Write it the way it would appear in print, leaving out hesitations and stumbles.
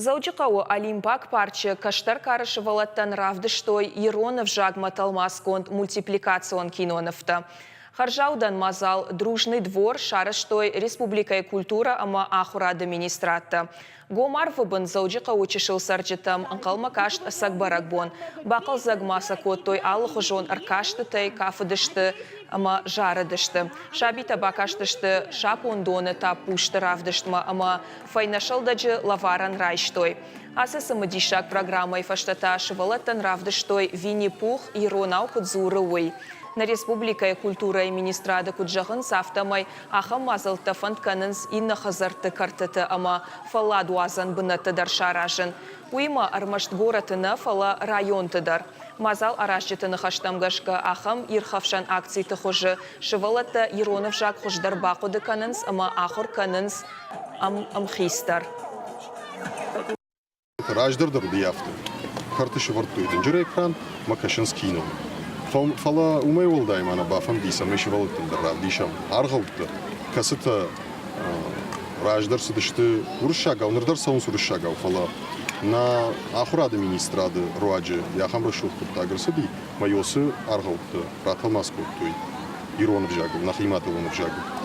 Дзӕуджыхъӕуы Олимпаг парчы кӕстӕр кары сывӕллӕттӕн равдыстой ирон ӕвзагмӕ тӕлмацгонд мультипликацион кинонывтӕ. Хӕрзаудӕн мадзал «Дружный двор» сарӕзтой республикӕйы культурӕ ӕмӕ ахуырады министрадтӕ. Гом арвы бын Дзӕуджыхъӕуы чысыл цӕрджытӕм ӕнхъӕлмӕ каст ӕцӕг бӕрӕгбон. Бахъӕлдзӕг ма сӕ кодтой алыхуызон ӕркастытӕй, кафыдысты ӕмӕ зарыдысты. Сабитӕ бакастысты сапондоны тӕппузты равдыстмӕ ӕмӕ фӕйнӕ сӕлдӕджы лӕварӕн райстой. Ацы цымыдисаг программӕйы фӕстӕ та сывӕллӕттӕн равдыстой Винни-Пух иронау куыд дзуры, уый. Нӕ республикӕйы культурӕйы министрады куыд зӕгъынц, афтӕмӕй ахӕм мадзӕлттӕ фӕнд кӕнынц иннӕ хӕдзӕртты кӕртыты ӕмӕ фӕлладуадзӕн бынӕтты дӕр саразын. Уыимӕ ӕрмӕст горӕты нӕ, фӕлӕ районты дӕр. Мадзал аразджыты ныхӕстӕм гӕсгӕ, ахӕм ирхӕфсӕн акциты хуызы сывӕллӕттӕ ирон ӕвзаг хуыздӕр бахъуыды кӕнынц ӕмӕ ахуыр кӕнынц ӕмхицдӕр. Раздӕр дӕр уыди афтӕ. Кӕрты сӕвӕрдтой дынджыр экран ӕмӕ кӕсынц кино. Фӕлӕ уымӕй уӕлдай ма нӕ бафӕнди, цӕмӕй сывӕллӕттӕн дӕр равдисӕм аргъӕуттӕ, кӕцытӕ раздӕр цыдысты уырыссагау, ныр дӕр цӕуынц уырыссагау, фӕлӕ нӕ ахуырады министрады руаджы ахӕм рӕсугъд хъуыддаг ӕрцыди, ӕмӕ уыцы аргъӕуттӕ ратӕлмац кодтой ирон ӕвзагыл, нӕхи мадӕлон ӕвзагыл.